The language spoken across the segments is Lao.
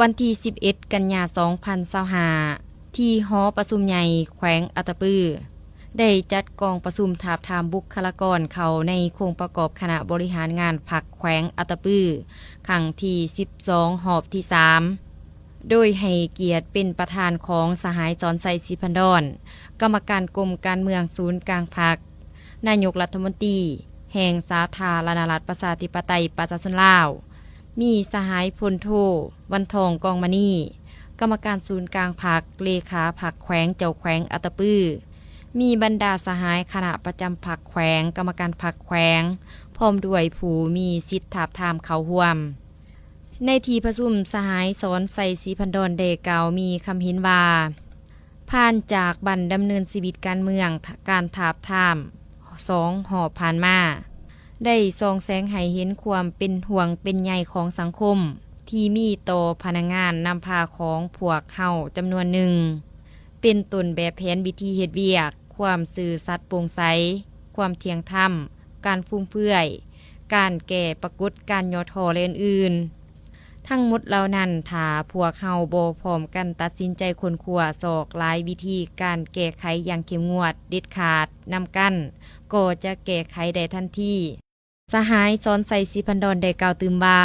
ວັນທີສິບເອັດ ກັນຍາ ສອງພັນຊາວຫ້າ ທີ່ຫໍປະຊຸມໃຫຍ່ແຂວງອັດຕະປື ໄດ້ຈັດກອງປະຊຸມທາບທາມບຸກຄະລາກອນເຂົ້າໃນໂຄງປະກອບຄະນະບໍລິຫານງານພັກແຂວງອັດຕະປື ຄັ້ງທີສິບສອງ ຮອບທີສາມ ໂດຍໃຫ້ກຽດເປັນປະທານຂອງສະຫາຍ ສອນໄຊ ສີພັນດອນ ກຳມະການກົມການເມືອງສູນກາງພັກ, ນາຍົກລັດຖະມົນຕີແຫ່ງສາທາລະນະລັດປະຊາທິປະໄຕປະຊາຊົນລາວ, ມີສະຫາຍ ພົນໂທ ວັນທອງ ກອງມະນີ ກຳມະການສູນກາງພັກ, ເລຂາພັກແຂວງ, ເຈົ້າແຂວງອັດຕະປື, ມີບັນດາສະຫາຍຄະນະປະຈຳພັກແຂວງ, ກຳມະການພັກແຂວງ, ພ້ອມດ້ວຍຜູ້ມີສິດທາບທາມເຂົ້າຮ່ວມ. ໃນທີ່ປະຊຸມ, ສະຫາຍ ສອນໄຊ ສີພັນດອນ ໄດ້ກ່າວມີຄຳເຫັນວ່າ, ຜ່ານຈາກບັ້ນດຳເນີນຊີວິດການເມືອງ, ການທາບທາມສອງຮອບຜ່ານມາ ໄດ້ສ່ອງແສງໃຫ້ເຫັນຄວາມເປັນຫ່ວງເປັນໃຍຂອງສັງຄົມ ທີ່ມີຕໍ່ພະນັກງານນຳພາຂອງພວກເຮົາຈຳນວນໜຶ່ງ, ເປັນຕົ້ນແບບແຜນວິທີເຮັດວຽກ, ຄວາມຊື່ສັດໂປ່ງໃສ, ຄວາມທ່ຽງທຳ, ການຟຸມເຟືອຍ, ການແກ້ປາກົດການຫຍໍ້ທໍ້ ແລະ ອື່ນໆ. ທັງໝົດເຫຼົ່ານັ້ນ, ຖ້າພວກເຮົາບໍ່ພ້ອມກັນຕັດສິນໃຈຄົ້ນຄວ້າຊອກຫຼາຍວິທີການແກ້ໄຂຢ່າງເຂັ້ມງວດເດັດຂາດນຳກັນ, ກໍຈະແກ້ໄຂໄດ້ທັນທີ. ສະຫາຍ ສອນໄຊ ສີພັນດອນ ໄດ້ກ່າວຕື່ມວ່າ,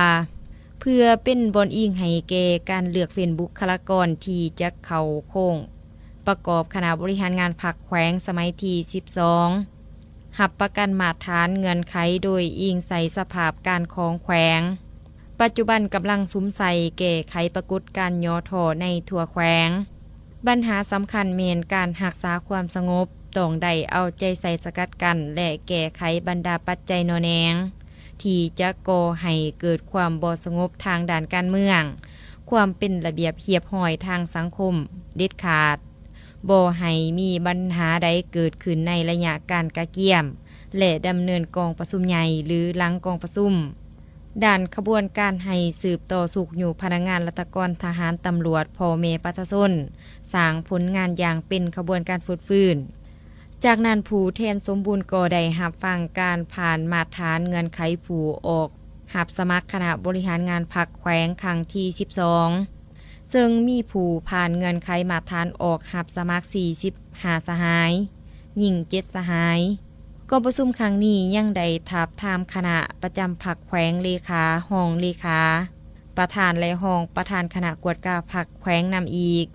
ເພື່ອເປັນບ່ອນອີງໃຫ້ແກ່ການເລືອກເຟັ້ນບຸກຄະລາກອນທີ່ຈະເຂົ້າໂຄງປະກອບຄະນະບໍລິຫານງານພັກແຂວງສະໄໝທີສິບສອງ ຮັບປະກັນມາດຖານເງື່ອນໄຂໂດຍອີງໃສ່ສະພາບການຂອງແຂວງ. ປັດຈຸບັນກຳລັງສຸມໃສ່ແກ້ໄຂປາກົດການຫຍໍ້ທໍ້ໃນທົ່ວແຂວງ. ບັນຫາສຳຄັນແມ່ນການຮັກສາຄວາມສະຫງົບ, ຕ້ອງໄດ້ເອົາໃຈໃສ່ສະກັດກັ້ນ ແລະ ແກ້ໄຂບັນດາປັດໄຈໜໍ່ແໜງ ທີ່ຈະກໍ່ໃຫ້ເກີດຄວາມບໍ່ສະຫງົບທາງດ້ານການເມືອງ, ຄວາມເປັນລະບຽບຮຽບຮ້ອຍທາງສັງຄົມເດັດຂາດ. ບໍ່ໃຫ້ມີບັນຫາໃດເກີດຂຶ້ນໃນໄລຍະການກະກຽມ ແລະ ດຳເນີນກອງປະຊຸມໃຫຍ່ ຫຼື ຫຼັງກອງປະຊຸມ. ດ້ານຂະບວນການໃຫ້ສືບຕໍ່ຊຸກຍູ້ພະນັກງານລັດຖະກອນ, ທະຫານ, ຕຳຫຼວດ, ພໍ່ແມ່ປະຊາຊົນ, ສ້າງຜົນງານຢ່າງເປັນຂະບວນການຟົດຟື້ນ. ຈາກນັ້ນ, ຜູ້ແທນສົມບູນກໍໄດ້ຮັບຟັງການຜ່ານມາດຖານເງື່ອນໄຂຜູ້ອອກຮັບສະໝັກຄະນະບໍລິຫານງານພັກແຂວງຄັ້ງທີສິບສອງ ເຊິ່ງມີຜູ້ຜ່ານເງື່ອນໄຂມາດຖານອອກຮັບສະໝັກສີ່ສິບຫ້າສະຫາຍ, ຍິງເຈັດສະຫາຍ. ກອງປະຊຸມຄັ້ງນີ້ຍັງໄດ້ທາບທາມຄະນະປະຈຳພັກແຂວງ, ເລຂາ, ຮອງເລຂາ, ປະທານ ແລະ ຮອງປະທານຄະນະກວດກາພັກແຂວງນຳອີກ.